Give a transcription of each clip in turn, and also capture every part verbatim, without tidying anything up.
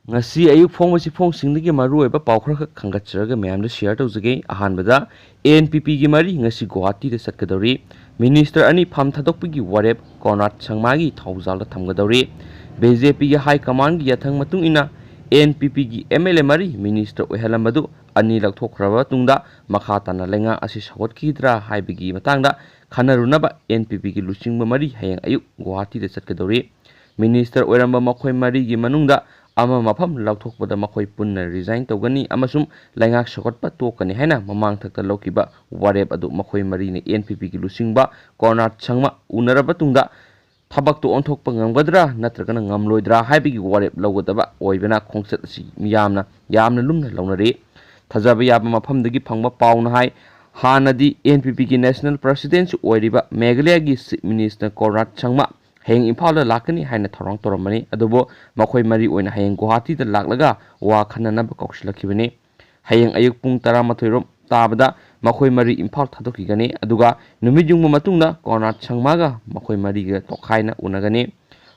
ꯉꯁꯤ ꯑꯌꯨꯛ ꯐꯣꯡꯕ ꯆꯦꯐꯣꯡꯁꯤꯡꯗꯒꯤ ꯃꯔꯨꯑꯣꯏꯕ ꯄꯥꯎ ꯈꯔꯈꯛ ꯈꯟꯒꯠꯆꯔꯒ ꯃꯌꯥꯝꯗ ꯁꯤꯌꯔ ꯇꯧꯖꯒꯦ꯫ ꯑꯍꯥꯟꯕꯗ, ꯑꯦꯟ ꯄꯤ ꯄꯤꯒꯤ ꯃꯔꯤ ꯉꯁꯤ ꯒꯨꯋꯥꯍꯥꯇꯤꯗ ꯆꯠꯀꯗꯧꯔꯤ꯫ ꯃꯤꯅꯤꯁꯇꯔ ꯑꯅꯤ ꯐꯝ ꯊꯥꯗꯣꯛꯄꯒꯤ ꯋꯥꯔꯦꯞ ꯀꯣꯟꯔꯥꯗ ꯁꯪꯃꯥꯒꯤ ꯊꯧꯖꯥꯜꯗ ꯊꯝꯒꯗꯧꯔꯤ꯫ ꯕꯤ ꯖꯦ ꯄꯤꯒꯤ ꯍꯥꯏ ꯀꯃꯥꯟꯒꯤ ꯌꯥꯊꯪ ꯃꯇꯨꯡ ꯏꯟꯅ ꯑꯦꯟ ꯄꯤ ꯄꯤꯒꯤ ꯑꯦꯝ ꯑꯦꯜ ꯑꯦ ꯃꯔꯤ ꯃꯤꯅꯤꯁꯇꯔ ꯑꯣꯏꯍꯜꯂꯝꯕꯗꯨ ꯑꯅꯤ ꯂꯧꯊꯣꯛꯈ꯭ꯔꯕ ꯃꯇꯨꯡꯗ ꯃꯈꯥ ꯇꯥꯅ ꯂꯩꯉꯥꯛ ꯑꯁꯤ ꯁꯧꯒꯠꯈꯤꯗ꯭ꯔꯥ ꯍꯥꯏꯕꯒꯤ ꯃꯇꯥꯡꯗ ꯈꯟꯅꯔꯨꯅꯕ ꯑꯦꯟ ꯄꯤ ꯄꯤꯒꯤ ꯂꯨꯆꯤꯡꯕ ꯃꯔꯤ ꯍꯌꯦꯡ ꯑꯌꯨꯛ ꯒꯨꯋꯥꯍꯥꯇꯤꯗ ꯆꯠꯀꯗꯧꯔꯤ꯫ ꯃꯤꯅꯤꯁꯇꯔ ꯑꯣꯏꯔꯝꯕ ꯃꯈꯣꯏ ꯃꯔꯤꯒꯤ ꯃꯅꯨꯡꯗ ꯑꯃ ꯃꯐꯝ ꯂꯧꯊꯣꯛꯄꯗ ꯃꯈꯣꯏ ꯄꯨꯟꯅ ꯔꯤꯖꯥꯏꯟ ꯇꯧꯒꯅꯤ ꯑꯃꯁꯨꯡ ꯂꯩꯉꯥꯛ ꯁꯧꯒꯠꯄ ꯇꯣꯛꯀꯅꯤ ꯍꯥꯏꯅ ꯃꯃꯥꯡꯊꯛꯇ ꯂꯧꯈꯤꯕ ꯋꯥꯔꯦꯞ ꯑꯗꯨ ꯃꯈꯣꯏ ꯃꯔꯤꯅ ꯑꯦꯟ ꯄꯤ ꯄꯤꯒꯤ ꯂꯨꯆꯤꯡꯕ ꯀꯣꯟꯔꯥꯗ ꯁꯪꯃ ꯎꯅꯔꯕ ꯃꯇꯨꯡꯗ ꯊꯕꯛꯇꯨ ꯑꯣꯟꯊꯣꯛꯄ ꯉꯝꯒꯗ꯭ꯔꯥ ꯅꯠꯇ꯭ꯔꯒꯅ ꯉꯝꯂꯣꯏꯗ꯭ꯔꯥ ꯍꯥꯏꯕꯒꯤ ꯋꯥꯔꯦꯞ ꯂꯧꯒꯗꯕ ꯑꯣꯏꯕꯅ ꯈꯣꯡꯆꯠ ꯑꯁꯤ ꯃꯤꯌꯥꯝꯅ ꯌꯥꯝꯅ ꯂꯨꯝꯅ ꯂꯧꯅꯔꯤ꯫ ꯊꯥꯖꯕ ꯌꯥꯕ ꯃꯐꯝꯗꯒꯤ ꯐꯪꯕ ꯄꯥꯎꯅ ꯍꯥꯏ, ꯍꯥꯟꯅꯗꯤ ꯑꯦꯟ ꯄꯤ ꯄꯤꯒꯤ ꯅꯦꯁꯅꯦꯜ ꯄ꯭ꯔꯁꯤꯗꯦꯟꯁꯨ ꯑꯣꯏꯔꯤꯕ ꯃꯦꯘꯥꯂꯌꯥꯒꯤ ꯆꯤꯐ ꯃꯤꯅꯤꯁꯇꯔ ꯀꯣꯟꯔꯥꯗ ꯁꯪꯃ ꯍꯌꯦꯡ ꯏꯝꯐꯥꯜꯗ ꯂꯥꯛꯀꯅꯤ ꯍꯥꯏꯅ ꯊꯧꯔꯥꯡ ꯇꯧꯔꯝꯕꯅꯤ꯫ ꯑꯗꯨꯕꯨ ꯃꯈꯣꯏ ꯃꯔꯤ ꯑꯣꯏꯅ ꯍꯌꯦꯡ ꯒꯨꯋꯥꯍꯥꯇꯤꯗ ꯂꯥꯛꯂꯒ ꯋꯥ ꯈꯟꯅꯅꯕ ꯀꯧꯁꯤꯜꯂꯛꯈꯤꯕꯅꯤ꯫ ꯍꯌꯦꯡ ꯑꯌꯨꯛ ꯄꯨꯡ ꯇꯔꯥꯃꯥꯊꯣꯏ ꯔꯣꯝ ꯇꯥꯕꯗ ꯃꯈꯣꯏ ꯃꯔꯤ ꯏꯝꯐꯥꯜ ꯊꯥꯗꯣꯛꯈꯤꯒꯅꯤ꯫ ꯑꯗꯨꯒ ꯅꯨꯃꯤꯠ ꯌꯨꯡꯕ ꯃꯇꯨꯡꯗ ꯀꯣꯟꯔꯥꯗ ꯁꯪꯃꯥꯒ ꯃꯈꯣꯏ ꯃꯔꯤꯒ ꯇꯣꯈꯥꯏꯅ ꯎꯅꯒꯅꯤ꯫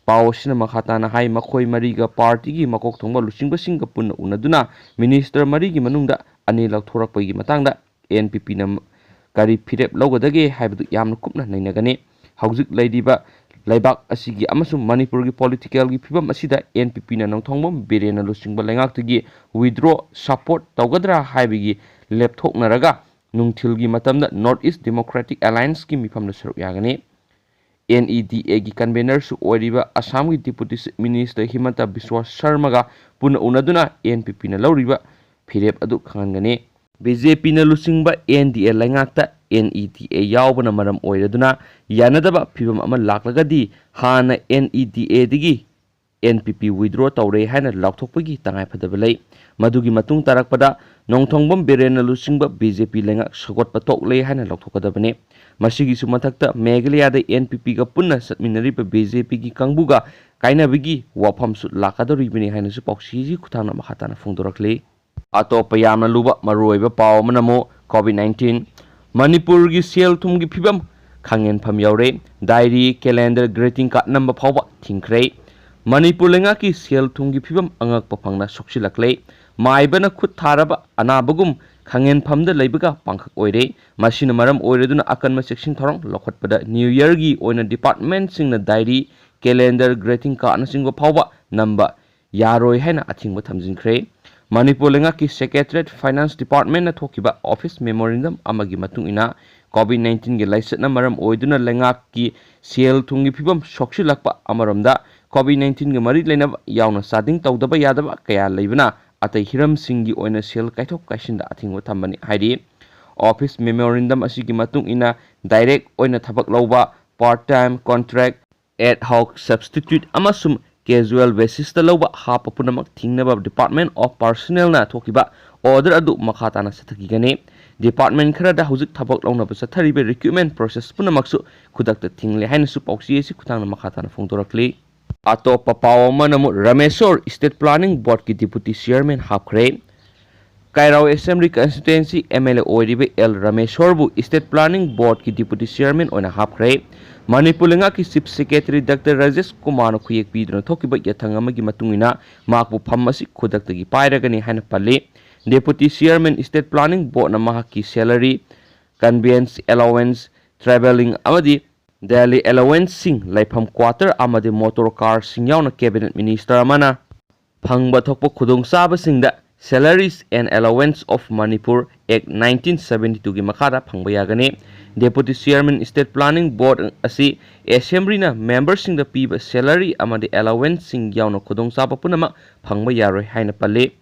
ꯄꯥꯎ ꯑꯁꯤꯅ ꯃꯈꯥ ꯇꯥꯅ ꯍꯥꯏ, ꯃꯈꯣꯏ ꯃꯔꯤꯒ ꯄꯥꯔꯇꯤꯒꯤ ꯃꯀꯣꯛ ꯊꯣꯡꯕ ꯂꯨꯆꯤꯡꯕꯁꯤꯡꯒ ꯄꯨꯟꯅ ꯎꯅꯗꯨꯅ ꯃꯤꯅꯤꯁꯇꯔ ꯃꯔꯤꯒꯤ ꯃꯅꯨꯡꯗ ꯑꯅꯤ ꯂꯧꯊꯣꯔꯛꯄꯒꯤ ꯃꯇꯥꯡꯗ ꯑꯦꯟ ꯄꯤ ꯄꯤꯅ ꯀꯔꯤ ꯐꯤꯔꯦꯞ ꯂꯧꯒꯗꯒꯦ ꯍꯥꯏꯕꯗꯨ ꯌꯥꯝꯅ ꯀꯨꯞꯅ ꯅꯩꯅꯒꯅꯤ꯫ ꯍꯧꯖꯤꯛ ꯂꯩꯔꯤꯕ ꯂꯩꯕꯥꯛ ꯑꯁꯤꯒꯤ ꯑꯃꯁꯨꯡ ꯃꯅꯤꯄꯨꯔꯒꯤ ꯄꯣꯂꯤꯇꯤꯀꯦꯜꯒꯤ ꯐꯤꯕꯝ ꯑꯁꯤꯗ ꯑꯦꯟ ꯄꯤ ꯄꯤꯅ ꯅꯣꯡꯊꯣꯡꯕꯝ ꯕꯤꯔꯦꯟꯅ ꯂꯨꯆꯤꯡꯕ ꯂꯩꯉꯥꯛꯇꯒꯤ ꯋꯤꯗ꯭ꯔꯣ ꯁꯄꯣꯔꯠ ꯇꯧꯒꯗ꯭ꯔꯥ ꯍꯥꯏꯕꯒꯤ ꯂꯦꯞꯊꯣꯛꯅꯔꯒ ꯅꯨꯡꯊꯤꯜꯒꯤ ꯃꯇꯝꯗ ꯅꯣꯔꯠ ꯏꯁ ꯗꯦꯃꯣꯀ꯭ꯔꯦꯇꯤꯛ ꯑꯦꯂꯥꯏꯟꯁꯀꯤ ꯃꯤꯐꯝꯗ ꯁꯔꯨꯛ ꯌꯥꯒꯅꯤ꯫ ꯑꯦꯟ ꯏ ꯗꯤ ꯑꯦꯒꯤ ꯀꯟꯚꯦꯅꯔꯁꯨ ꯑꯣꯏꯔꯤꯕ ꯑꯁꯥꯝꯒꯤ ꯗꯤꯄꯨꯇꯤ ꯆꯤꯐ ꯃꯤꯅꯤꯁꯇꯔ ꯍꯤꯃꯟꯇ ꯕꯤꯁ꯭ꯋ ꯁꯔꯃꯒ ꯄꯨꯟꯅ ꯎꯅꯗꯨꯅ ꯑꯦꯟ ꯄꯤ ꯄꯤꯅ ꯂꯧꯔꯤꯕ ꯐꯤꯔꯦꯞ ꯑꯗꯨ ꯈꯪꯍꯟꯒꯅꯤ꯫ ꯕꯤ ꯖꯦ ꯄꯤꯅ ꯂꯨꯆꯤꯡꯕ ꯑꯦꯟ ꯗꯤ ꯑꯦ ꯂꯩꯉꯥꯛꯇ ꯑꯦꯟ ꯏ ꯗꯤ ꯑꯦ ꯌꯥꯎꯕꯅ ꯃꯔꯝ ꯑꯣꯏꯔꯗꯨꯅ ꯌꯥꯅꯗꯕ ꯐꯤꯕꯝ ꯑꯃ ꯂꯥꯛꯂꯒꯗꯤ ꯍꯥꯟꯅ ꯑꯦꯟ ꯏ ꯗꯤ ꯑꯦꯗꯒꯤ ꯑꯦꯟ ꯄꯤ ꯄꯤ ꯋꯤꯗ꯭ꯔꯣ ꯇꯧꯔꯦ ꯍꯥꯏꯅ ꯂꯥꯎꯊꯣꯛꯄꯒꯤ ꯇꯉꯥꯏꯐꯗꯕ ꯂꯩ꯫ ꯃꯗꯨꯒꯤ ꯃꯇꯨꯡ ꯇꯥꯔꯛꯄꯗ ꯅꯣꯡꯊꯣꯡꯕꯝ ꯕꯤꯔꯦꯟꯅ ꯂꯨꯆꯤꯡꯕ ꯕꯤ ꯖꯦ ꯄꯤ ꯂꯩꯉꯥꯛ ꯁꯧꯒꯠꯄ ꯇꯣꯛꯂꯦ ꯍꯥꯏꯅ ꯂꯥꯎꯊꯣꯛꯀꯗꯕꯅꯤ꯫ ꯃꯁꯤꯒꯤꯁꯨ ꯃꯊꯛꯇ ꯃꯦꯘꯥꯂꯌꯥꯗ ꯑꯦꯟ ꯄꯤ ꯄꯤꯒ ꯄꯨꯟꯅ ꯆꯠꯃꯤꯟꯅꯔꯤꯕ ꯕꯤ ꯖꯦ ꯄꯤꯒꯤ ꯀꯥꯡꯕꯨꯒ ꯀꯥꯏꯅꯕꯒꯤ ꯋꯥꯐꯝꯁꯨ ꯂꯥꯛꯀꯗꯧꯔꯤꯕꯅꯤ ꯍꯥꯏꯅꯁꯨ ꯄꯥꯎꯆꯦꯒꯤ ꯈꯨꯠꯊꯥꯡꯗ ꯃꯈꯥ ꯇꯥꯅ ꯐꯣꯡꯗꯣꯔꯛꯂꯤ꯫ ꯑꯇꯣꯞꯄ ꯌꯥꯝꯅ ꯂꯨꯕ ꯃꯔꯨꯑꯣꯏꯕ ꯄꯥꯎ ꯑꯃꯅ ꯑꯃꯨꯛ ꯀꯣꯚꯤꯗ ꯅꯥꯏꯟꯇꯤꯟ꯫ ꯃꯅꯤꯄꯨꯔꯒꯤ ꯁꯦꯜ ꯊꯨꯝꯒꯤ ꯐꯤꯕꯝ ꯈꯪꯍꯦꯟꯐꯝ ꯌꯧꯔꯦ꯫ ꯗꯥꯏꯔꯤ, ꯀꯦꯂꯦꯟꯗꯔ, ꯒ꯭ꯔꯤꯇꯤꯡ ꯀꯥꯔꯗ ꯅꯝꯕ ꯐꯥꯎꯕ ꯊꯤꯡꯈ꯭ꯔꯦ꯫ ꯃꯅꯤꯄꯨꯔ ꯂꯩꯉꯥꯛꯀꯤ ꯁꯦꯜ ꯊꯨꯝꯒꯤ ꯐꯤꯕꯝ ꯑꯉꯛꯄ ꯐꯪꯅ ꯁꯣꯛꯆꯤꯜꯂꯛꯂꯦ꯫ ꯃꯥꯏꯕꯅ ꯈꯨꯠ ꯊꯥꯔꯕ ꯑꯅꯥꯕꯒꯨꯝ ꯈꯪꯍꯦꯟꯐꯝꯗ ꯂꯩꯕꯒ ꯄꯥꯡꯈꯛ ꯑꯣꯏꯔꯦ꯫ ꯃꯁꯤꯅ ꯃꯔꯝ ꯑꯣꯏꯔꯗꯨꯅ ꯑꯀꯟꯕ ꯆꯦꯛꯁꯤꯟ ꯊꯧꯔꯥꯡ ꯂꯧꯈꯠꯄꯗ ꯅ꯭ꯌꯨ ꯌꯔꯒꯤ ꯑꯣꯏꯅ ꯗꯤꯄꯥꯔꯠꯃꯦꯟꯁꯤꯡꯅ ꯗꯥꯏꯔꯤ, ꯀꯦꯂꯦꯟꯗꯔ, ꯒ꯭ꯔꯦꯇꯤꯡ ꯀꯥꯔꯗꯅꯆꯤꯡꯕ ꯐꯥꯎꯕ ꯅꯝꯕ ꯌꯥꯔꯣꯏ ꯍꯥꯏꯅ ꯑꯊꯤꯡꯕ ꯊꯝꯖꯤꯟꯈ꯭ꯔꯦ꯫ ꯃꯅꯤꯄꯨꯔ ꯂꯩꯉꯥꯛꯀꯤ ꯁꯦꯀ꯭ꯔꯦꯇꯔꯤꯌꯦꯠ ꯐꯥꯏꯅꯥꯟꯁ ꯗꯤꯄꯥꯔꯠꯃꯦꯟꯅ ꯊꯣꯛꯈꯤꯕ ꯑꯣꯐꯤꯁ ꯃꯦꯃꯣꯔꯦꯟꯗꯝ ꯑꯃꯒꯤ ꯃꯇꯨꯡ ꯏꯟꯅ, ꯀꯣꯚꯤꯗ ꯅꯥꯏꯟꯇꯤꯟꯒꯤ ꯂꯥꯏꯆꯠꯅ ꯃꯔꯝ ꯑꯣꯏꯗꯨꯅ ꯂꯩꯉꯥꯛꯀꯤ ꯁꯦꯜ ꯊꯨꯝꯒꯤ ꯐꯤꯕꯝ ꯁꯣꯛꯆꯤꯜꯂꯛꯄ ꯑꯃꯔꯣꯝꯗ, ꯀꯣꯚꯤꯗ ꯅꯥꯏꯟꯇꯤꯟꯒ ꯃꯔꯤ ꯂꯩꯅꯕ ꯌꯥꯎꯅ ꯆꯥꯗꯤꯡ ꯇꯧꯗꯕ ꯌꯥꯗꯕ ꯀꯌꯥ ꯂꯩꯕꯅ ꯑꯇꯩ ꯍꯤꯔꯝꯁꯤꯡꯒꯤ ꯑꯣꯏꯅ ꯁꯦꯜ ꯀꯥꯏꯊꯣꯛ ꯀꯥꯏꯁꯤꯟꯗ ꯑꯊꯤꯡꯕ ꯊꯝꯕꯅꯤ ꯍꯥꯏꯔꯤ꯫ ꯑꯣꯐꯤꯁ ꯃꯦꯃꯣꯔꯦꯟꯗꯝ ꯑꯁꯤꯒꯤ ꯃꯇꯨꯡ ꯏꯟꯅ, ꯗꯥꯏꯔꯦꯛ ꯑꯣꯏꯅ ꯊꯕꯛ ꯂꯧꯕ, ꯄꯥꯔꯠ ꯇꯥꯏꯝ, ꯀꯣꯟꯇ꯭ꯔꯦꯛ, ꯑꯦꯗ ꯍꯣꯛ, ꯁꯕꯁꯇꯤꯇ꯭ꯌꯨꯠ ꯑꯃꯁꯨꯡ ꯀꯦꯖꯨꯋꯦꯜ ꯕꯦꯁꯤꯁꯇ ꯂꯧꯕ ꯍꯥꯞꯄ ꯄꯨꯝꯅꯃꯛ ꯊꯤꯡꯅꯕ ꯗꯤꯄꯥꯔꯠꯃꯦꯟ ꯑꯣꯐ ꯄꯥꯔꯁꯅꯦꯜꯅ ꯊꯣꯛꯈꯤꯕ ꯑꯣꯔꯗꯔ ꯑꯗꯨ ꯃꯈꯥ ꯇꯥꯅ ꯆꯠꯊꯈꯤꯒꯅꯤ꯫ ꯗꯤꯄꯥꯔꯠꯃꯦꯟ ꯈꯔꯗ ꯍꯧꯖꯤꯛ ꯊꯕꯛ ꯂꯧꯅꯕ ꯆꯠꯊꯔꯤꯕ ꯔꯤꯀ꯭ꯔꯨꯠꯃꯦꯟ ꯄ꯭ꯔꯣꯁꯦꯁ ꯄꯨꯝꯅꯃꯛꯁꯨ ꯈꯨꯗꯛꯇ ꯊꯤꯡꯂꯦ ꯍꯥꯏꯅꯁꯨ ꯄꯥꯎꯆꯦ ꯑꯁꯤ ꯈꯨꯠꯊꯥꯡꯗ ꯃꯈꯥ ꯇꯥꯅ ꯐꯣꯡꯗꯣꯔꯛꯂꯤ꯫ ꯑꯇꯣꯞꯄ ꯄꯥꯎ ꯑꯃꯅ ꯑꯃꯨꯛ ꯔꯥꯃꯦꯁꯣꯔ ꯁ꯭ꯇꯦꯠ ꯄ꯭ꯂꯥꯅꯤꯡ ꯕꯣꯔꯗꯀꯤ ꯗꯤꯄꯨꯇꯤ ꯆꯤꯌꯔꯃꯦꯟ ꯍꯥꯞꯈ꯭ꯔꯦ꯫ Kairao assembly constituency M L A ꯑꯣꯏꯔꯤꯕ ꯑꯦꯜ ꯔꯥꯃꯦꯁꯣꯔꯕꯨ ꯁ꯭ꯇꯦꯠ ꯄ꯭ꯂꯥꯅꯤꯡ ꯕꯣꯔꯗꯀꯤ ꯗꯤꯄꯨꯇꯤ ꯆꯤꯌꯔꯃꯦꯟ ꯑꯣꯏꯅ ꯍꯥꯞꯈ꯭ꯔꯦ꯫ ꯃꯅꯤꯄꯨꯔ ꯂꯩꯉꯥꯛꯀꯤ ꯆꯤꯐ ꯁꯦꯀ꯭ꯔꯦꯇꯔꯤ ꯗꯥꯛꯇꯔ ꯔꯥꯖꯦꯁ ꯀꯨꯃꯥꯔꯅ ꯈꯨꯌꯦꯛ ꯄꯤꯗꯨꯅ ꯊꯣꯛꯈꯤꯕ ꯌꯥꯊꯪ ꯑꯃꯒꯤ ꯃꯇꯨꯡ ꯏꯟꯅ ꯃꯍꯥꯛꯄꯨ ꯐꯝ ꯑꯁꯤ ꯈꯨꯗꯛꯇꯒꯤ ꯄꯥꯏꯔꯒꯅꯤ ꯍꯥꯏꯅ ꯄꯜꯂꯤ꯫ ꯗꯤꯄꯨꯇꯤ ꯆꯤꯌꯔꯃꯦꯟ ꯁ꯭ꯇꯦꯠ ꯄ꯭ꯂꯥꯅꯤꯡ ꯕꯣꯔꯗꯅ ꯃꯍꯥꯛꯀꯤ ꯁꯦꯂꯔꯤ, ꯀꯟꯚꯤꯌꯟꯁ ꯑꯦꯂꯥꯎꯋꯦꯟꯁ, ꯇ꯭ꯔꯥꯚꯦꯂꯤꯡ ꯑꯃꯗꯤ ꯗꯦꯂꯤ ꯑꯦꯂꯥꯎꯋꯦꯟꯁꯁꯤꯡ, ꯂꯩꯐꯝ ꯀ꯭ꯋꯥꯇꯔ ꯑꯃꯗꯤ ꯃꯣꯇꯣꯔ ꯀꯥꯔꯁꯤꯡ ꯌꯥꯎꯅ ꯀꯦꯕꯤꯅꯦꯠ ꯃꯤꯅꯤꯁꯇꯔ ꯑꯃꯅ ꯐꯪꯕ ꯊꯣꯛꯄ ꯈꯨꯗꯣꯡꯆꯥꯕꯁꯤꯡꯗ Salaries and Allowance of Manipur Act nineteen seventy two ꯒꯤ ꯃꯈꯥꯗ ꯐꯪꯕ ꯌꯥꯒꯅꯤ꯫ ꯗꯦꯄꯨꯇꯤ ꯆꯤꯌꯔꯃꯦꯟ ꯁ꯭ꯇꯦꯠ ꯄ꯭ꯂꯥꯅꯤꯡ ꯕꯣꯔꯗ ꯑꯁꯤ ꯑꯦꯁꯦꯝꯕ꯭ꯂꯤꯅ ꯃꯦꯝꯕꯔꯁꯤꯡꯗ ꯄꯤꯕ ꯁꯦꯂꯔꯤ ꯑꯃꯗꯤ ꯑꯦꯂꯥꯎꯋꯦꯟꯁꯁꯤꯡ ꯌꯥꯎꯅ ꯈꯨꯗꯣꯡꯆꯥꯕ ꯄꯨꯝꯅꯃꯛ ꯐꯪꯕ ꯌꯥꯔꯣꯏ ꯍꯥꯏꯅ ꯄꯜꯂꯤ꯫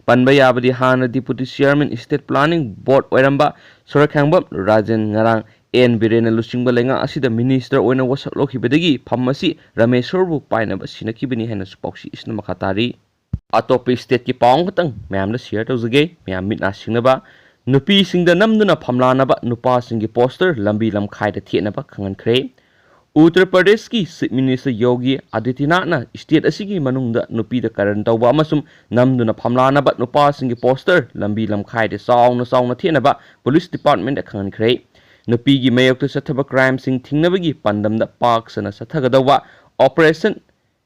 ꯄꯟꯕ ꯌꯥꯕꯗꯤ, ꯍꯥꯟꯅ ꯗꯤꯄꯨꯇꯤ ꯆꯤꯌꯔꯃꯦꯟ ꯁ꯭ꯇꯦꯠ ꯄ꯭ꯂꯥꯅꯤꯡ ꯕꯣꯔꯗ ꯑꯣꯏꯔꯝꯕ ꯁꯣꯔꯛꯈꯥꯡꯕꯝ ꯔꯥꯖꯦꯟ ꯉꯔꯥꯡ ꯑꯦꯟ ꯕꯤꯔꯦꯟꯅ ꯂꯨꯆꯤꯡꯕ ꯂꯩꯉꯥꯛ ꯑꯁꯤꯗ ꯃꯤꯅꯤꯁꯇꯔ ꯑꯣꯏꯅ ꯋꯥꯁꯛ ꯂꯧꯈꯤꯕꯗꯒꯤ ꯐꯝ ꯑꯁꯤ ꯔꯥꯃꯦꯁꯣꯔꯕꯨ ꯄꯥꯏꯅꯕ ꯁꯤꯟꯅꯈꯤꯕꯅꯤ ꯍꯥꯏꯅꯁꯨ ꯄꯥꯎꯆꯦ ꯑꯁꯤꯅ ꯃꯈꯥ ꯇꯥꯔꯤ꯫ ꯑꯇꯣꯞꯄ ꯁ꯭ꯇꯦꯠꯀꯤ ꯄꯥꯎ ꯑꯃꯈꯛꯇꯪ ꯃꯌꯥꯝꯗ ꯁꯤꯌꯔ ꯇꯧꯖꯒꯦ, ꯃꯌꯥꯝ ꯃꯤꯠ ꯅꯥ ꯁꯤꯡꯅꯕ꯫ ꯅꯨꯄꯤꯁꯤꯡꯗ ꯅꯝꯗꯨꯅ ꯐꯝꯂꯥꯅꯕ ꯅꯨꯄꯥꯁꯤꯡꯒꯤ ꯄꯣꯁꯇꯔ ꯂꯝꯕꯤ ꯂꯝꯈꯥꯏꯗ ꯊꯦꯠꯅꯕ ꯈꯪꯍꯟꯈ꯭ꯔꯦ꯫ ꯎꯠꯇꯔ ꯄ꯭ꯔꯗꯦꯁꯀꯤ ꯆꯤꯐ ꯃꯤꯅꯤꯁꯇꯔ ꯌꯣꯒꯤ ꯑꯥꯗꯤꯇ꯭ꯌꯅꯥꯊꯅ ꯁ꯭ꯇꯦꯠ ꯑꯁꯤꯒꯤ ꯃꯅꯨꯡꯗ ꯅꯨꯄꯤꯗ ꯀꯔꯟ ꯇꯧꯕ ꯑꯃꯁꯨꯡ ꯅꯝꯗꯨꯅ ꯐꯝꯂꯥꯅꯕ ꯅꯨꯄꯥꯁꯤꯡꯒꯤ ꯄꯣꯁꯇꯔ ꯂꯝꯕꯤ ꯂꯝꯈꯥꯏꯗ ꯆꯥꯎꯅ ꯆꯥꯎꯅ ꯊꯦꯠꯅꯕ ꯄꯨꯂꯤꯁ ꯗꯤꯄꯥꯔꯠꯃꯦꯟꯗ ꯈꯪꯍꯟꯈ꯭ꯔꯦ꯫ ꯅꯨꯄꯤꯒꯤ ꯃꯥꯌꯣꯛꯇ ꯆꯠꯊꯕ ꯀ꯭ꯔꯥꯏꯝꯁꯤꯡ ꯊꯤꯡꯅꯕꯒꯤ ꯄꯥꯟꯗꯝꯗ ꯄꯥꯛ ꯁꯟꯅ ꯆꯠꯊꯒꯗꯧꯕ ꯑꯣꯄꯔꯦꯁꯟ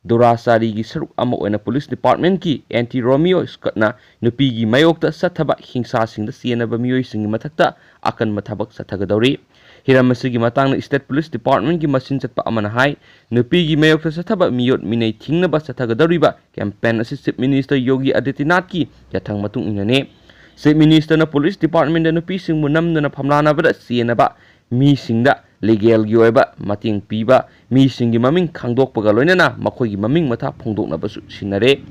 ꯗꯨꯔꯥꯆꯥꯔꯤꯒꯤ ꯁꯔꯨꯛ ꯑꯃ ꯑꯣꯏꯅ ꯄꯨꯂꯤꯁ ꯗꯤꯄꯥꯔꯠꯃꯦꯟꯠꯀꯤ ꯑꯦꯟꯇꯤ ꯔꯣꯃꯤꯑꯣ ꯁ꯭ꯀ꯭ꯋꯥꯗꯅ ꯅꯨꯄꯤꯒꯤ ꯃꯥꯌꯣꯛꯇ ꯆꯠꯊꯕ ꯍꯤꯡꯁꯥꯁꯤꯡꯗ ꯆꯦꯟꯅꯕ ꯃꯤꯑꯣꯏꯁꯤꯡꯒꯤ ꯃꯊꯛꯇ ꯑꯀꯟꯕ ꯊꯕꯛ ꯆꯠꯊꯒꯗꯧꯔꯤ꯫ ꯍꯤꯔꯝ ꯑꯁꯤꯒꯤ ꯃꯇꯥꯡꯗ ꯁ꯭ꯇꯦꯠ ꯄꯨꯂꯤꯁ ꯗꯤꯄꯥꯔꯠꯃꯦꯟꯠꯀꯤ ꯃꯆꯤꯟ ꯆꯠꯄ ꯑꯃꯅ ꯍꯥꯏ, ꯅꯨꯄꯤꯒꯤ ꯃꯥꯌꯣꯛꯇ ꯆꯠꯊꯕ ꯃꯤꯑꯣꯠ ꯃꯤꯅꯩ ꯊꯤꯡꯅꯕ ꯆꯠꯊꯒꯗꯧꯔꯤꯕ ꯀꯦꯝꯄꯦꯟ ꯑꯁꯤ ꯆꯤꯐ ꯃꯤꯅꯤꯁꯇꯔ ꯌꯣꯒꯤ ꯑꯥꯗꯤꯇ꯭ꯌꯅꯥꯊꯀꯤ ꯌꯥꯊꯪ ꯃꯇꯨꯡ ꯏꯟꯅꯅꯤ꯫ ꯆꯤꯐ ꯃꯤꯅꯤꯁꯇꯔꯅ ꯄꯨꯂꯤꯁ ꯗꯤꯄꯥꯔꯠꯃꯦꯟꯠꯇ ꯅꯨꯄꯤꯁꯤꯡꯕꯨ ꯅꯝꯗꯨꯅ ꯐꯝꯂꯥꯅꯕꯗ ꯆꯦꯟꯅꯕ ꯃꯤꯁꯤꯡꯗ ꯂꯤꯒꯦꯜꯒꯤ ꯑꯣꯏꯕ ꯃꯇꯦꯡ ꯄꯤꯕ, ꯃꯤꯁꯤꯡꯒꯤ ꯃꯃꯤꯡ ꯈꯪꯗꯣꯛꯄꯒ ꯂꯣꯏꯅꯅ ꯃꯈꯣꯏꯒꯤ ꯃꯃꯤꯡ ꯃꯊꯥ ꯐꯣꯡꯗꯣꯛꯅꯕꯁꯨ ꯁꯤꯟꯅꯔꯦ꯫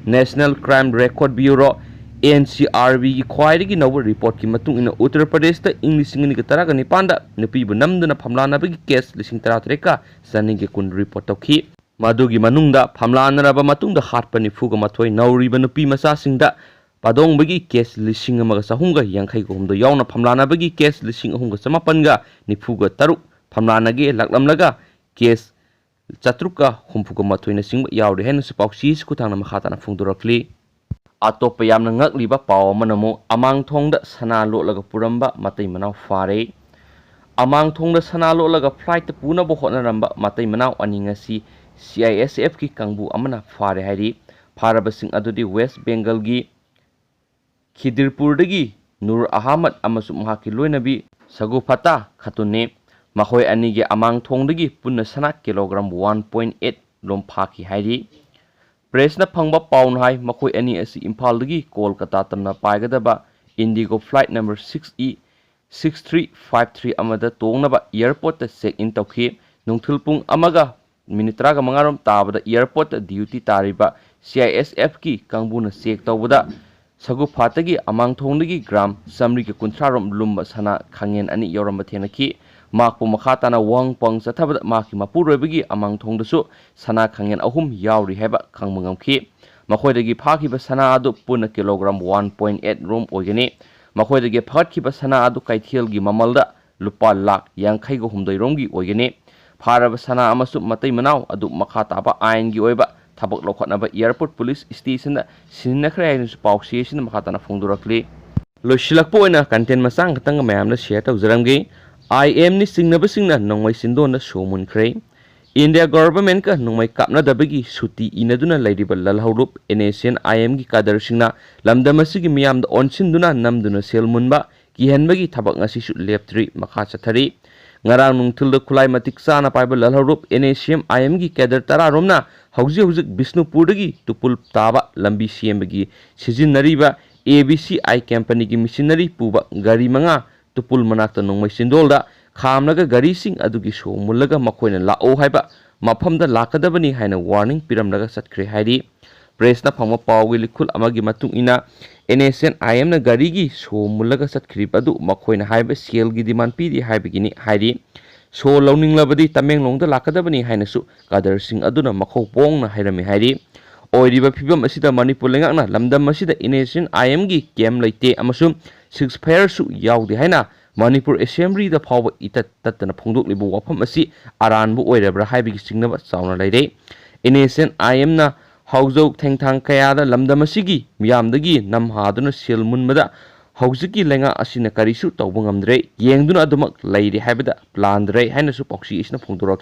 National crime record bureau, N C R ꯕꯤꯒꯤ ꯈ꯭ꯋꯥꯏꯗꯒꯤ ꯅꯧꯕ ꯔꯤꯄꯣꯔꯠꯀꯤ ꯃꯇꯨꯡ ꯏꯟꯅ, ꯎꯠꯇꯔ ꯄ꯭ꯔꯗꯦꯁꯇ ꯏꯪ ꯂꯤꯁꯤꯡ ꯑꯅꯤꯒ ꯇꯔꯥꯒ ꯅꯤꯄꯥꯟꯗ ꯅꯨꯄꯤꯕꯨ ꯅꯝꯗꯨꯅ ꯐꯝꯂꯥꯅꯕꯒꯤ ꯀꯦꯁ ꯂꯤꯁꯤꯡ ꯇꯔꯥꯇꯔꯦꯠꯀ ꯆꯅꯤꯒ ꯀꯨꯟ ꯔꯤꯄꯣꯔꯠ ꯇꯧꯈꯤ꯫ ꯃꯗꯨꯒꯤ ꯃꯅꯨꯡꯗ ꯐꯝꯂꯥꯅꯔꯕ ꯃꯇꯨꯡꯗ ꯍꯥꯠꯄ ꯅꯤꯐꯨꯒ ꯃꯥꯊꯣꯏ, ꯅꯧꯔꯤꯕ ꯅꯨꯄꯤ ꯃꯆꯥꯁꯤꯡꯗ ꯄꯥꯗꯣꯡꯕꯒꯤ ꯀꯦꯁ ꯂꯤꯁꯤꯡ ꯑꯃꯒ ꯆꯍꯨꯝꯒ ꯌꯥꯡꯈꯩꯒ ꯍꯨꯝꯗꯣꯏ ꯌꯥꯎꯅ ꯐꯝꯂꯥꯅꯕꯒꯤ ꯀꯦꯁ ꯂꯤꯁꯤꯡ ꯑꯍꯨꯝꯒ ꯆꯃꯥꯄꯟꯒ ꯅꯤꯐꯨꯒ ꯇꯔꯨꯛ ꯐꯝꯂꯥꯅꯒꯦ ꯂꯥꯛꯂꯝꯂꯒ ꯀꯦꯁ ꯆꯥꯇ꯭ꯔꯨꯛꯀ ꯍꯨꯝꯐꯨꯒ ꯃꯥꯊꯣꯏꯅꯆꯤꯡꯕ ꯌꯥꯎꯔꯤ ꯍꯥꯏꯅꯁꯨ ꯄꯥꯎꯆꯦꯁꯤ ꯈꯨꯠꯊꯥꯡꯗ ꯃꯈꯥ ꯇꯥꯅ ꯐꯣꯡꯗꯣꯔꯛꯂꯤ꯫ ꯑꯇꯣꯞꯄ ꯌꯥꯝꯅ ꯉꯛꯂꯤꯕ ꯄꯥꯎ ꯑꯃꯅ ꯑꯃꯨꯛ ꯑꯃꯥꯡꯊꯣꯡꯗ ꯁꯅꯥ ꯂꯣꯠꯂꯒ ꯄꯨꯔꯝꯕ ꯃꯇꯩ ꯃꯅꯥꯎ ꯐꯥꯔꯦ꯫ ꯑꯃꯥꯡꯊꯣꯡꯗ ꯁꯅꯥ ꯂꯣꯠꯂꯒ ꯐ꯭ꯂꯥꯏꯠꯇ ꯄꯨꯅꯕ ꯍꯣꯠꯅꯔꯝꯕ ꯃꯇꯩ ꯃꯅꯥꯎ ꯑꯅꯤ ꯉꯁꯤ ꯁꯤ ꯑꯥꯏ ꯑꯦꯁ ꯑꯦꯐꯀꯤ ꯀꯥꯡꯕꯨ ꯑꯃꯅ ꯐꯥꯔꯦ ꯍꯥꯏꯔꯤ꯫ ꯐꯥꯔꯕꯁꯤꯡ ꯑꯗꯨꯗꯤ ꯋꯦꯁ ꯕꯦꯡꯒꯜꯒꯤ ꯈꯤꯗꯤꯔꯄꯨꯔꯗꯒꯤ ꯅꯨꯔ ꯑꯍꯃꯗ ꯑꯃꯁꯨꯡ ꯃꯍꯥꯛꯀꯤ ꯂꯣꯏꯅꯕꯤ ꯁꯒꯨꯐꯇꯥ ꯈꯥꯇꯨꯟꯅꯤ꯫ ꯃꯈꯣꯏ ꯑꯅꯤꯒꯤ ꯑꯃꯥꯡꯊꯣꯡꯗꯒꯤ ꯄꯨꯟꯅ ꯁꯅꯥ ꯀꯤꯂꯣꯒ꯭ꯔꯥꯝ ꯋꯥꯟ ꯄꯣꯏꯟꯠ ꯑꯩꯠ ꯔꯣꯝ ꯐꯥꯈꯤ ꯍꯥꯏꯔꯤ꯫ ꯄ꯭ꯔꯦꯁꯅ ꯐꯪꯕ ꯄꯥꯎꯅ ꯍꯥꯏ, ꯃꯈꯣꯏ ꯑꯅꯤ ꯑꯁꯤ ꯏꯝꯐꯥꯜꯗꯒꯤ ꯀꯣꯜꯀꯇꯥ ꯇꯝꯅ ꯄꯥꯏꯒꯗꯕ IndiGo flight number six E six three five three ꯑꯃꯗ ꯇꯣꯡꯅꯕ ꯑꯦꯌꯔꯄꯣꯔꯠꯇ ꯆꯦꯛ ꯏꯟ ꯇꯧꯈꯤ꯫ ꯅꯨꯡꯊꯤꯜ ꯄꯨꯡ ꯑꯃꯒ ꯃꯤꯅꯤꯠ ꯇꯔꯥꯒ ꯃꯉꯥꯔꯣꯝ ꯇꯥꯕꯗ ꯑꯦꯌꯔꯄꯣꯔꯠꯇ ꯗ꯭ꯌꯨꯇꯤ ꯇꯥꯔꯤꯕ ꯁꯤ ꯑꯥꯏ ꯑꯦꯁ ꯑꯦꯐꯀꯤ ꯀꯥꯡꯕꯨꯅ ꯆꯦꯛ ꯇꯧꯕꯗ ꯁꯒꯨꯐꯥꯇꯒꯤ ꯑꯃꯥꯡꯊꯣꯡꯗꯒꯤ ꯒ꯭ꯔꯥꯝ ꯆꯥꯃꯔꯤꯒ ꯀꯨꯟꯊ꯭ꯔꯥꯔꯣꯝ ꯂꯨꯝꯕ ꯁꯅꯥ ꯈꯥꯡꯉꯦꯟ ꯑꯅꯤ ꯌꯥꯎꯔꯝꯕ ꯊꯦꯡꯅꯈꯤ꯫ ꯃꯍꯥꯛꯄꯨ ꯃꯈꯥ ꯇꯥꯅ ꯋꯥꯍꯪ ꯄꯥꯎꯍꯪ ꯆꯠꯊꯕꯗ ꯃꯍꯥꯛꯀꯤ ꯃꯄꯨꯔꯣꯏꯕꯒꯤ ꯑꯃꯥꯡꯊꯣꯡꯗꯁꯨ ꯁꯅꯥ ꯈꯥꯡꯉꯦꯟ ꯑꯍꯨꯝ ꯌꯥꯎꯔꯤ ꯍꯥꯏꯕ ꯈꯪꯕ ꯉꯝꯈꯤ꯫ ꯃꯈꯣꯏꯗꯒꯤ ꯐꯥꯈꯤꯕ ꯁꯅꯥ ꯑꯗꯨ ꯄꯨꯟꯅ ꯀꯤꯂꯣꯒ꯭ꯔꯥꯝ ꯋꯥꯟ ꯄꯣꯏꯟꯠ ꯑꯩꯠ ꯔꯣꯝ ꯑꯣꯏꯒꯅꯤ꯫ ꯃꯈꯣꯏꯗꯒꯤ ꯐꯒꯠꯈꯤꯕ ꯁꯅꯥ ꯑꯗꯨ ꯀꯩꯊꯦꯜꯒꯤ ꯃꯃꯜꯗ ꯂꯨꯄꯥ ꯂꯥꯈ ꯌꯥꯡꯈꯩꯒ ꯍꯨꯝꯗꯣꯏ ꯔꯣꯝꯒꯤ ꯑꯣꯏꯒꯅꯤ꯫ ꯐꯥꯔꯕ ꯁꯅꯥ ꯑꯃꯁꯨꯡ ꯃꯇꯩ ꯃꯅꯥꯎ ꯑꯗꯨ ꯃꯈꯥ ꯇꯥꯕ ꯑꯥꯏꯟꯒꯤ ꯑꯣꯏꯕ ꯊꯕꯛ ꯂꯧꯈꯠꯅꯕ ꯑꯦꯌꯔꯄꯣꯔꯠ ꯄꯨꯂꯤꯁ ꯁ꯭ꯇꯦꯁꯟꯗ ꯁꯤꯟꯅꯈ꯭ꯔꯦ ꯍꯥꯏꯅꯁꯨ ꯄꯥꯎꯆꯦꯁꯤꯅ ꯃꯈꯥ ꯇꯥꯅ ꯐꯣꯡꯗꯣꯔꯛꯂꯤ꯫ ꯂꯣꯏꯁꯤꯜꯂꯛꯄ ꯑꯣꯏꯅ ꯀꯟꯇꯦꯟ ꯃꯆꯥ ꯈꯛꯇꯪꯒ ꯃꯌꯥꯝꯗ ꯁꯤꯌꯔ ꯇꯧꯖꯔꯝꯒꯦ꯫ ꯑꯥꯏ ꯑꯦꯝꯅꯤ ꯆꯤꯡꯅꯕꯁꯤꯡꯅ ꯅꯣꯡꯃꯩ ꯆꯤꯟꯗꯣꯟꯗ ꯁꯣ ꯃꯨꯟꯈ꯭ꯔꯦ꯫ ꯏꯟꯗꯤꯌꯥ ꯒꯣꯚꯔꯟꯃꯦꯟꯠꯀ ꯅꯣꯡꯃꯩ ꯀꯥꯞꯅꯗꯕꯒꯤ ꯁꯨꯇꯤ ꯏꯅꯗꯨꯅ ꯂꯩꯔꯤꯕ ꯂꯜꯍꯧꯂꯨꯞ ꯑꯦꯟ ꯑꯦꯁ ꯑꯦꯟ ꯑꯥꯏ ꯑꯦꯝꯒꯤ ꯀꯥꯗꯔꯁꯤꯡꯅ ꯂꯝꯗꯝ ꯑꯁꯤꯒꯤ ꯃꯤꯌꯥꯝꯗ ꯑꯣꯟꯁꯤꯟꯗꯨꯅ ꯅꯝꯗꯨꯅ ꯁꯦꯜ ꯃꯨꯟꯕ, ꯀꯤꯍꯟꯕꯒꯤ ꯊꯕꯛ ꯉꯁꯤꯁꯨ ꯂꯦꯞꯇ꯭ꯔꯤ, ꯃꯈꯥ ꯆꯠꯊꯔꯤ꯫ ꯉꯔꯥꯡ ꯅꯨꯡꯊꯤꯜꯗ ꯈꯨꯠꯂꯥꯏ ꯃꯇꯤꯛ ꯆꯥꯅ ꯄꯥꯏꯕ ꯂꯜꯍꯧꯂꯨꯞ ꯑꯦꯟ ꯑꯦꯁ ꯑꯦꯟ ꯑꯥꯏ ꯑꯦꯝꯒꯤ ꯀꯦꯗꯔ ꯇꯔꯥꯔꯣꯝꯅ ꯍꯧꯖꯤꯛ ꯍꯧꯖꯤꯛ ꯕꯤꯁꯅꯨꯄꯨꯔꯗꯒꯤ ꯇꯨꯄꯨꯜ ꯇꯥꯕ ꯂꯝꯕꯤ ꯁꯦꯝꯕꯒꯤ ꯁꯤꯖꯤꯟꯅꯔꯤꯕ ꯑꯦ ꯕꯤ ꯁꯤ ꯑꯥꯏ ꯀꯝꯄꯅꯤꯒꯤ ꯃꯦꯁꯤꯟꯅꯔꯤ ꯄꯨꯕ ꯒꯥꯔꯤ ꯃꯉꯥ ꯇꯨꯄꯨꯜ ꯃꯅꯥꯛꯇ ꯅꯣꯡꯃꯩ ꯆꯤꯟꯗꯣꯜꯗ ꯈꯥꯝꯂꯒ ꯒꯥꯔꯤꯁꯤꯡ ꯑꯗꯨꯒꯤ ꯁꯣ ꯃꯨꯜꯂꯒ ꯃꯈꯣꯏꯅ ꯂꯥꯛꯑꯣ ꯍꯥꯏꯕ ꯃꯐꯝꯗ ꯂꯥꯛꯀꯗꯕꯅꯤ ꯍꯥꯏꯅ ꯋꯥꯔꯅꯤꯡ ꯄꯤꯔꯝꯂꯒ ꯆꯠꯈ꯭ꯔꯦ ꯍꯥꯏꯔꯤ꯫ ꯄ꯭ꯔꯦꯁꯅ ꯐꯪꯕ ꯄꯥꯎꯒꯤ ꯂꯤꯈꯨꯜ ꯑꯃꯒꯤ ꯃꯇꯨꯡ ꯏꯟꯅ, ꯑꯦꯟ ꯑꯦꯁ ꯑꯦꯟ ꯑꯥꯏ ꯑꯦꯝꯅ ꯒꯥꯔꯤꯒꯤ ꯁꯣ ꯃꯨꯜꯂꯒ ꯆꯠꯈ꯭ꯔꯤꯕ ꯑꯗꯨ ꯃꯈꯣꯏꯅ ꯍꯥꯏꯕ ꯁꯦꯜꯒꯤ ꯗꯤꯃꯥꯟ ꯄꯤꯔꯤ ꯍꯥꯏꯕꯒꯤꯅꯤ ꯍꯥꯏꯔꯤ꯫ ꯁꯣ ꯂꯧꯅꯤꯡꯂꯕꯗꯤ ꯇꯃꯦꯡꯂꯣꯡꯗ ꯂꯥꯛꯀꯗꯕꯅꯤ ꯍꯥꯏꯅꯁꯨ ꯀꯥꯗꯔꯁꯤꯡ ꯑꯗꯨꯅ ꯃꯈꯧ ꯄꯣꯡꯅ ꯍꯥꯏꯔꯝꯃꯤ ꯍꯥꯏꯔꯤ꯫ ꯑꯣꯏꯔꯤꯕ ꯐꯤꯕꯝ ꯑꯁꯤꯗ ꯃꯅꯤꯄꯨꯔ ꯂꯩꯉꯥꯛꯅ ꯂꯝꯗꯝ ꯑꯁꯤꯗ ꯑꯦꯟ ꯑꯦꯁ ꯑꯦꯟ ꯑꯥꯏ ꯑꯦꯝꯒꯤ ꯀꯦꯝ ꯂꯩꯇꯦ ꯑꯃꯁꯨꯡ ꯁꯤꯖꯐꯥꯌꯔꯁꯨ ꯌꯥꯎꯗꯦ ꯍꯥꯏꯅ ꯃꯅꯤꯄꯨꯔ ꯑꯦꯁꯦꯝꯕ꯭ꯂꯤꯗ ꯐꯥꯎꯕ ꯏꯇꯠ ꯇꯠꯇꯅ ꯐꯣꯡꯗꯣꯛꯂꯤꯕ ꯋꯥꯐꯝ ꯑꯁꯤ ꯑꯔꯥꯟꯕ ꯑꯣꯏꯔꯕ꯭ꯔꯥ ꯍꯥꯏꯕꯒꯤ ꯆꯤꯡꯅꯕ ꯆꯥꯎꯅ ꯂꯩꯔꯦ꯫ ꯑꯦꯟ ꯑꯦꯁ ꯑꯦꯟ ꯑꯥꯏ ꯑꯦꯝꯅ ꯍꯧꯖꯧ ꯊꯦꯡꯊꯥꯡ ꯀꯌꯥꯗ ꯂꯝꯗꯝ ꯑꯁꯤꯒꯤ ꯃꯤꯌꯥꯝꯗꯒꯤ ꯅꯝꯍꯥꯗꯨꯅ ꯁꯦꯜ ꯃꯨꯟꯕꯗ ꯍꯧꯖꯤꯛꯀꯤ ꯂꯩꯉꯥꯛ ꯑꯁꯤꯅ ꯀꯔꯤꯁꯨ ꯇꯧꯕ ꯉꯝꯗ꯭ꯔꯦ, ꯌꯦꯡꯗꯨꯅ ꯑꯗꯨꯃꯛ ꯂꯩꯔꯦ ꯍꯥꯏꯕꯗ ꯂꯥꯟꯗ꯭ꯔꯦ ꯍꯥꯏꯅꯁꯨ ꯄꯥꯎꯆꯦ ꯑꯁꯤꯅ ꯐꯣꯡꯗꯣꯔꯛꯈꯤ꯫